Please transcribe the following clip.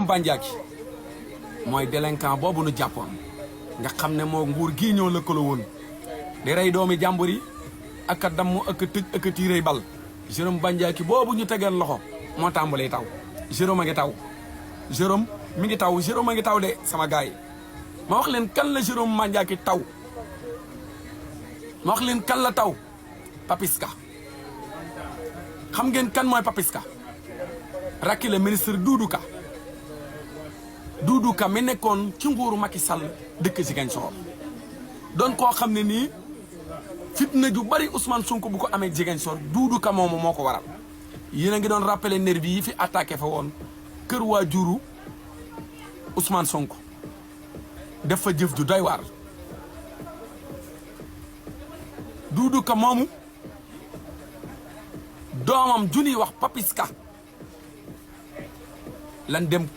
Bandiaky mooy délinquant boobu nu jàppoon nga xam ne moo nguur gii ñoo lëkkaloo woon di rey doomi jàmbur yi ak a damm ak a tëj ak a tiirey bal Jérôme Bandiaky boobu ñu tegeel loxo moo tàmbalee taw Jérôme a ngi taw Jérôme mi ngi taw Jérôme a ngi taw de sama gars yi ma wax leen kan la Jérôme Bandiaky taw ma wax leen kan la taw Papiska xam ngeen kan mooy Papiska rakki la ministre Doudou Ka mi nekkoon ci nguuru Macky Sall dëkk Ziguinchor doon koo xam ne nii fitna ju bari Ousmane Sonko bu ko amee Ziguinchor Doudou Ka moomu moo ko waral yéen a ngi doon rappelé nervi yi fi attaqué fa woon kër waajuru Ousmane Sonko def fa jëf ju doy waar Doudou Ka moomu doomam ju ñuy wax Papiska lan dem